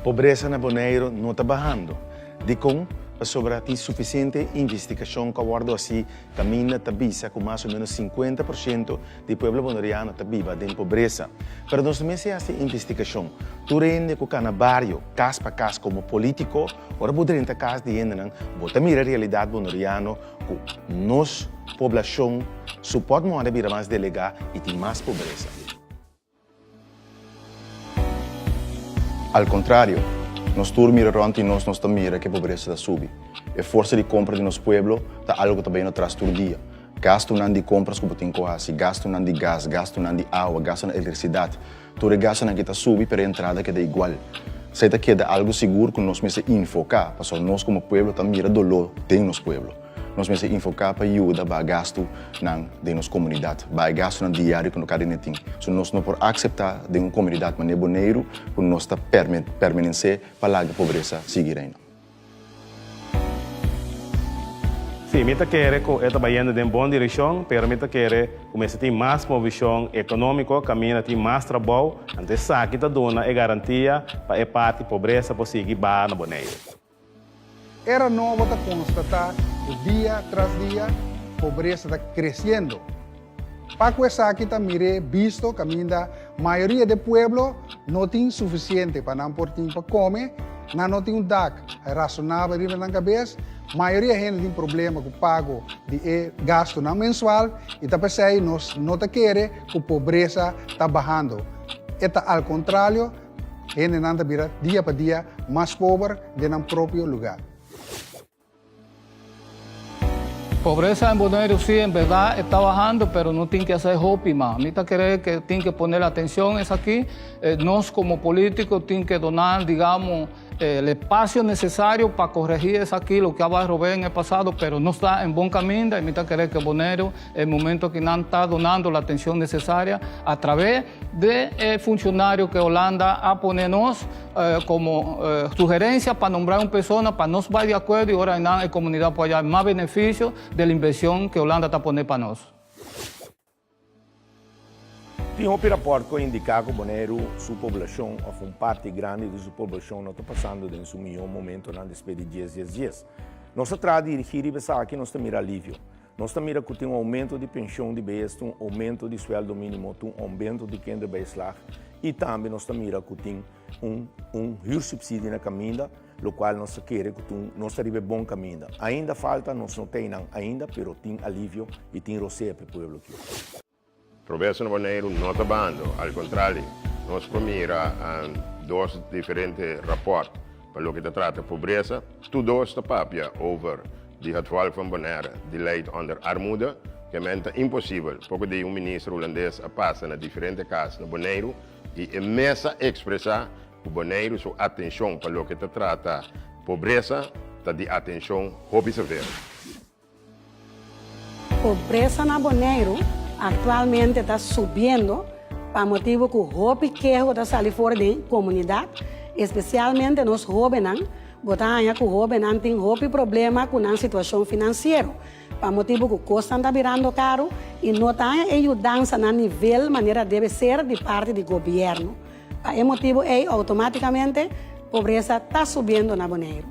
Pobresa na Boneiru no ta bahando. Dikon? Pasobra tin sufisiente investigashon ku a wòrdu hasi kaminda ta bisa ku mas o ménos 50% di pueblo boneriano ta biba den pobresa. Pero nos no mester hasi investigashon. Tur hende ku kana bario, kas pa kas komo polítiko, ora bo drenta kas di hendenan, bo ta mira realidat boneriano ku nos poblashon su pòtmòne a bira mas delegá i tin mas pobresa. Al kontrario, nos tur mira rònt di nos, nos ta mira ku e pobresa ta subi. E forsa di kompra di nos pueblo ta algu ku ta bayendo atras tur dia. Gastunan di kompras ku bo tin ku hasi, gastunan di gas, gastunan di awa, gastunan di elektrisidat, tur e gastunan aki ta subi pero e entrada keda igual. Esei ta keda algu sigur ku nos mester infoká pasobra nos komo pueblo ta mira doló den nos pueblo. Nos mester infoká pa yuda baha gastunan den nos komunidat, baha e gastunan diario ku no kada hende tin. So nos no por akseptá den un komunidat manera Boneiru ku nos ta permanensé pa laga pobresa sigui reina. Sí, mi ta kere ku e ta bayendo den bon direkshon, pero mi ta kere ku mester tin mas movishon ekonómiko, kaminda tin mas trabou, anto esaki ta duna e garantia pa e parti pobresa por sigui baha na Boneiru. Era Nobo ta konstatá ku dia tras dia pobresa ta kresiendo. Pa ku esaki ta mir'é bisto kaminda mayoria di e pueblo no tin sufisiente pa nan por tin pa kome, nan no tin un dak rasonabel riba nan kabes, mayoria hende tin problema ku pago di e gastunan mensual i ta p'esei nos no ta kere ku pobresa ta bahando. E ta al kontralio, Hendenan ta bira dia pa dia mas pober den nan propio lugá. Pobresa en Boneiru sí, en berdad e ta bahando, pero no tin ke hacer hopi mas. Mi ta kere ke tin ke poner atencion esaki. Nos como politico tin ke donar, digamos, el espacio necesario pa corregir esaki, loke a bai robé en e pasado, pero nos ta en bon caminda y mi ta kere ke Boneiru e momento ki nan ta donando la atencion necesaria a traves de e funcionario ke Holanda a pone nos como sugerencia pa nombra un persona pa nos bai di acuerdo y ora einan e comunidad por haya mas beneficio de la inversion ke Holanda ta pone pa nos. Tin hopi rapòrt ku a indiká ku Boneiru su poblashon òf un parti grandi di su poblashon no ta pasando den su mihó momentonan despues di dies dies dies. Nos ta traha dirigí riba esaki nos ta mira alivio. Nos ta mira ku tin un oumento di penshon di behes, tin un oumento di suèldo mínimo, tin un oumento di kinderbijslag i tambe nos ta mira ku tin un un huursubsidie na kaminda, lokual nos ta kere ku tin nos ta riba e bon kaminda. Ainda falta, nos no ta einan ainda, pero tin alivio i tin rosea pa e pueblo aki. Pobresa na Boneiru no ta bando, al kontrali, nos por mira dos diferente rapòrt pa loke ta trata pobresa. Tur dos ta papia over di het volk van Bonaire di lijdt onder armoede, ke men ta imposibel. Poko di un minister hulandes a pasa na diferente kas na Boneiru i e mes a ekspresá ku Boneiru su atenshon pa loke ta trata pobresa ta di atenshon hopi severo. Pobresa na Boneiru aktualmente ta subiendo pa motibu ku hopi keho ta sali for den komunidat, espesialmente nos hóbennan. Bo ta haña ku hóbennan tin hopi problema ku nan situashon finansiero pa motibu ku kosnan ta birando karu i no ta haña e yudansa na nivel manera debe ser di parti di gobièrnu. Pa e motibu ei outomátikamente pobresa ta subiendo na Boneiru.